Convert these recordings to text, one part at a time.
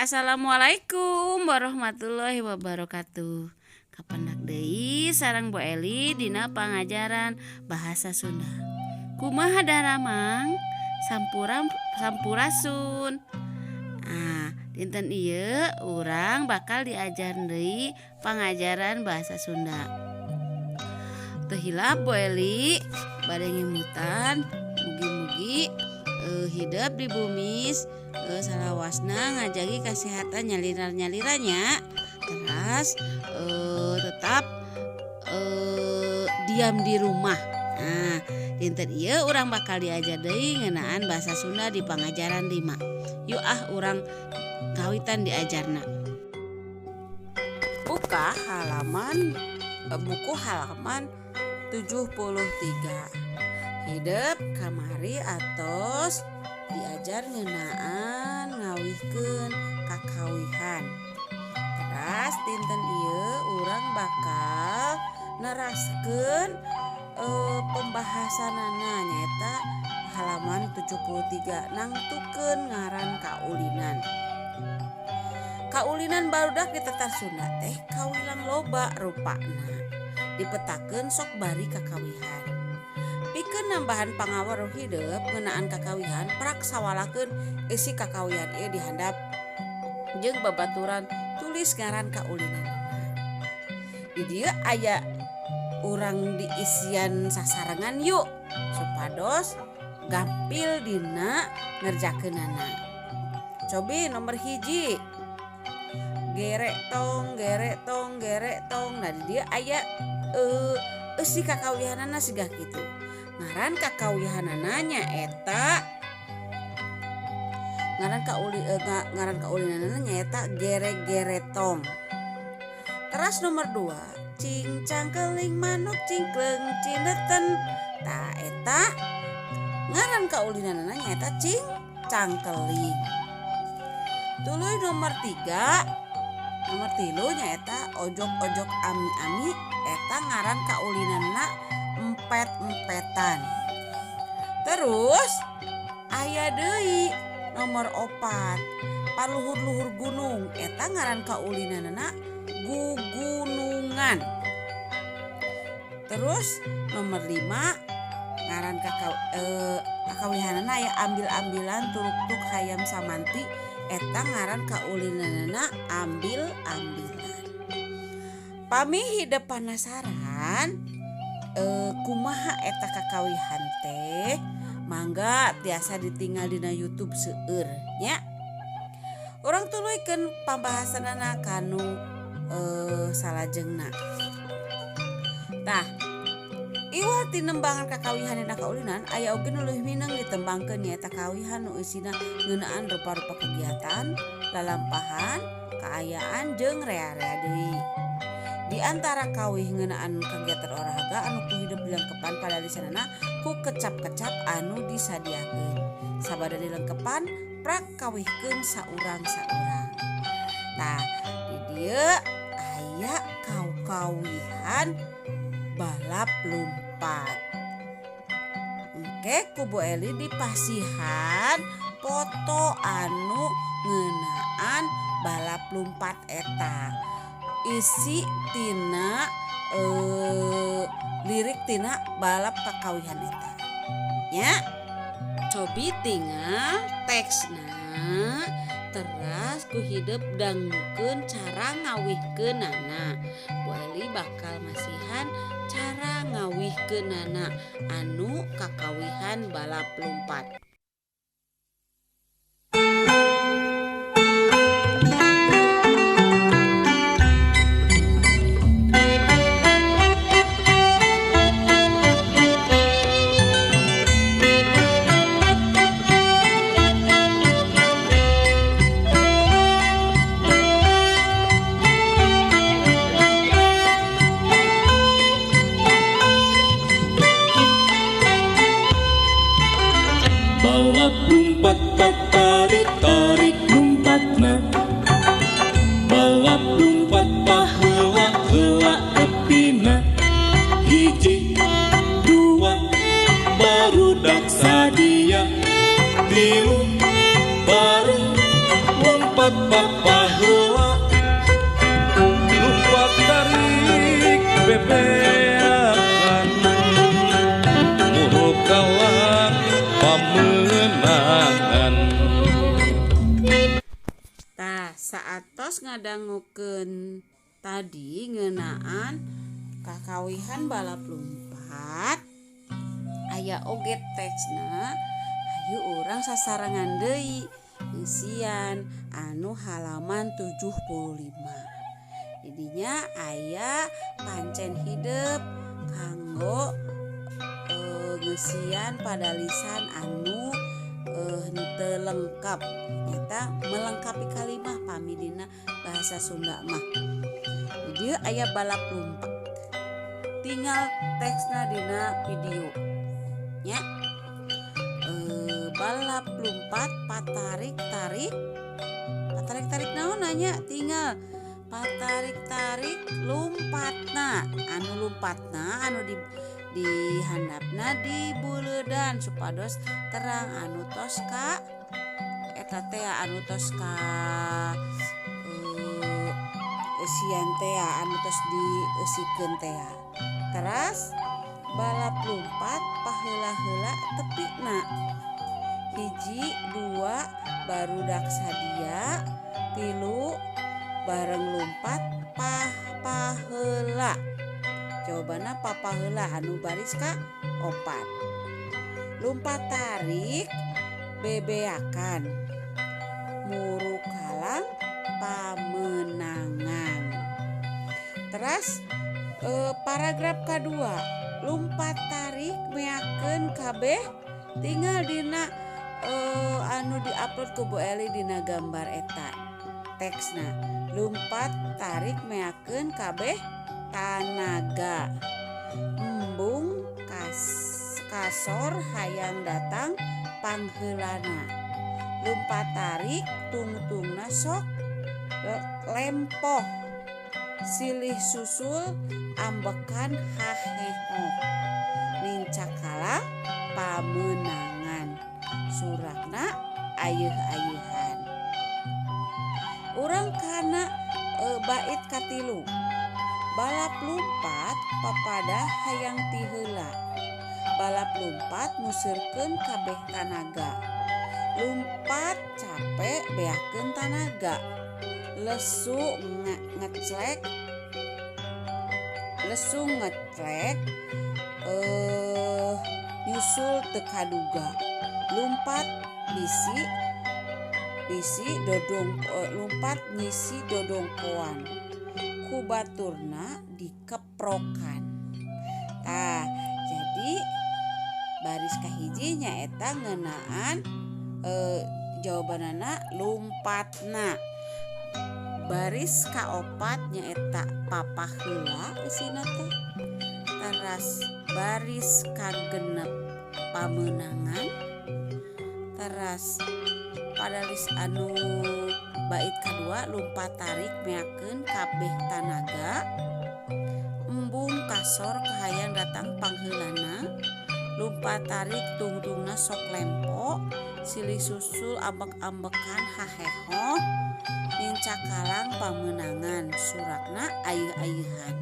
Assalamualaikum warahmatullahi wabarakatuh. Kapendak deui sareng Bu Eli dina pangajaran bahasa Sunda. Kumaha daramang? Sampura sampurasun. Ah, dinten ieu urang bakal diajar deui pangajaran bahasa Sunda. Teu hilap Bu Eli bade ngemutan mugi-mugi hidep di bumi salawasna ngajagi kesehatan nyalira-nyaliranya, teras tetap diam di rumah. Nah, dinten ieu urang bakal diajar deui ngeunaan bahasa Sunda di pangajaran 5. Yuk ah urang kawitan diajarna. Buka halaman buku halaman 73. Hidep kamari atos diajar ngeunaan ngawihkeun kakawihan. Teras dinten ieu urang bakal neraskeun pembahasanana nyaeta halaman 73 nangtukeun ngaran kaulinan. Kaulinan barudak di Tatar Sunda teh kawilang loba rupana. Dipetakeun sok bari kakawihan. Pikeun nambahan pangaweruh hidep ngeunaan kakawihan prak sawalakeun isi kakawihan ieu dihandap jeung babaturan tulis ngaran kaulinan. Di dieu aya urang diisian sasarengan yuk supados gampil dina ngerjakeunana. Cobi nomor 1. Gerek tong gerek tong gerek tong. Nah di dieu aya eusi kakawihanana siga kitu. Ngaran kakawihanana nyaeta ngaran ngaran kaulinanana nyaeta gerek-geretong. Teras nomor 2, cincang keling manuk cingkleng cineten. Ta eta ngaran kaulinanana nyaeta cingcangkeling. Tuluy nomor 3, nomor 3 nyaeta ojok-ojok ami-ami, eta ngaran kaulinanana empet-empetan. Terus aya deui nomor 4, paluhur-luhur gunung, eta ngaran kaulinanana gugunungan. Terus nomor 5 ngaran kakawihanana aya ambil-ambilan turuktuk hayam samanti, eta ngaran kaulinanana ambil-ambilan. Pami hidep panasaran kumaha eta kakawihan teh, mangga tiasa ditinggal dina YouTube seueur nya. Urang tuluykeun pambahasanana kanu salajengna. Tah, iwal tinembangan kakawihan dina kaulinan aya oge nu leuwih mineng ditembangkeun nyaeta kawihan nu eusina ngeunaan rupa-rupa kegiatan, lalampahan, kaayaan jeung rea-rea deui. Di antara kawih ngeunaan kegiatan olahraga anu ku hidep dilengkepan padalisanana ku kecap-kecap anu disadiakeun. Sabada dilengkepan prak kawihkeun saurang-saurang. Tah, di dieu aya kawihan balap lumpat. Engke ku Bu Eli dipasihan foto anu ngeunaan balap lumpat eta. Isi tina lirik tina balap kakawihan eta. Nya, cobi tinggal teksna teras ku hidep dangukeun cara ngawihkeunana. Bu Eli bakal masihan cara ngawihkeunana anu kakawihan balap lumpat. Balap lumpat tarik tarik lumpatna, balap lumpat paheula heula epina. 1, 2, barudak sadia, 3, bareng lompat. Lumpat papaheula, lumpat tarik bebeakan, muruk kalang pamenangan. Tah, saatos ngadangukeun tadi ngeunaan kakawihan balap lumpat, aya oge teksna. Hayu urang sasarengan deui ngeusian anu halaman 75. Didinya aya pancen hidep kanggo ngeusian padalisan anu henteu lengkap, nyata melengkapi kalimah pami dina bahasa Sunda mah. Di dieu aya balap lumpat, tinggal teksna dina video nya. Balap lumpat patarik tarik, patarik tarik naon nanya, tinggal patarik tarik lumpatna, anu lumpatna anu di dihandapna di buleudan supados terang anu tos ka eta teh anu tos ka eusian teh anu tos dieusikeun teh. Teras balap lumpat paheula-heula tepina, 1 2 barudak sadia, 3 bareng lumpat paheula. Jawabanna papaheula anu baris ka 4. Lumpat tarik bebeakan, muruk halang pamenangan. Teras paragraf kadua, lumpat tarik meakeun kabeh, tinggal dina anu diupload ku Bu Eli dina gambar eta teksna. Lumpat tarik meakeun kabeh tanaga, embung kasor hayang datang pangheulana, lumpat tarik tungtungna sok lempoh, silih susul ambekan haheho, nincakalang pamenangan, surakna ayeuh-ayeuhan. Urang kana bait katilu, balap lumpat papada hayang tiheula, balap lumpat museurkeun kabeh tanaga, lumpat capek beakeun tanaga, lesu ngeclek, lesu ngeclek nyusul teu kaduga, lumpat bisi bisi dodong lumpat ngisi dodongkoan, ku baturna dikeprokan. Tah, jadi baris kahiji nyaeta ngeunaan jawabanana lumpatna. Baris kaopat nyaeta papaheula eusina teh. Teras baris kagenep pamenangan. Teras padalis anu bait kadua lumpat tarik meakeun kabeh tanaga, embung kasor kahayang datang pangheulana, lumpat tarik tungtungna sok lempo, silih susul ambek-ambekan haheho, nincakalang pamenangan, surakna ayeuh-ayeuhan.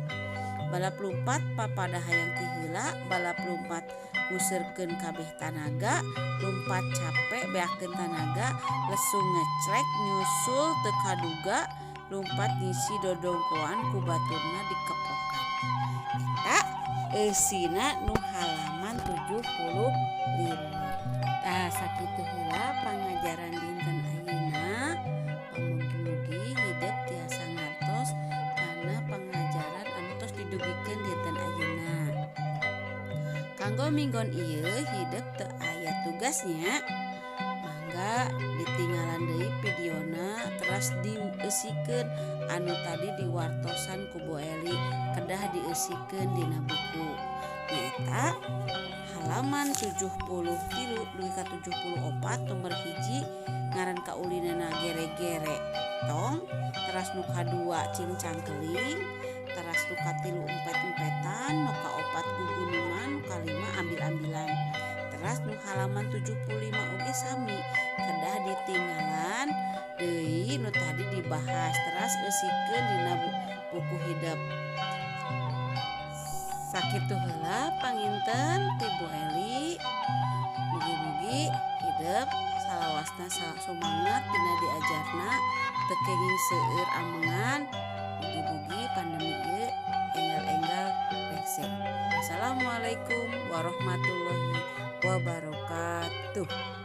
Balap lumpat papada hayang tiheula, balap lumpat museurkeun kabeh tanaga, lumpat capek beakeun tanaga, lesu ngeclek nyusul teu kaduga, lumpat ngisi dodongkoan ku baturna dikeprokan. Eta eusina nu halaman 75. Tah sakitu heula pangajaran dinten ayeuna. Pamugi-mugi hidep tiasa ngartos kana pangajaran anu tos didugikeun dinten ayeuna. Kanggo minggon ieu hidep teu aya tugasnya, mangga ditinggalan deui videona teras dieusikeun anu tadi diwartosan ku Bu Eli kedah dieusikeun dina buku. Nyaeta halaman 73 dugi ka 74 nomor 1 ngaran kaulinana gere-gere tong, teras nu kadua cingcangkeling, teras nu katilu empet-empetan, nu kaopat gugunungan, nu kalima ambil-ambilan. Teras nu halaman 75 oge sami kedah ditinggalan deui nu tadi dibahas teras eusikeun dina buku hidep. Sakitu heula panginten ti Bu Eli. Mugi-mugi hidep salawasna sumanget dina diajarna, teu kenging seueur amengan. Mugi-mugi pandemi ieu enggal-enggal rengse. Assalamualaikum warahmatullahi wabarakatuh.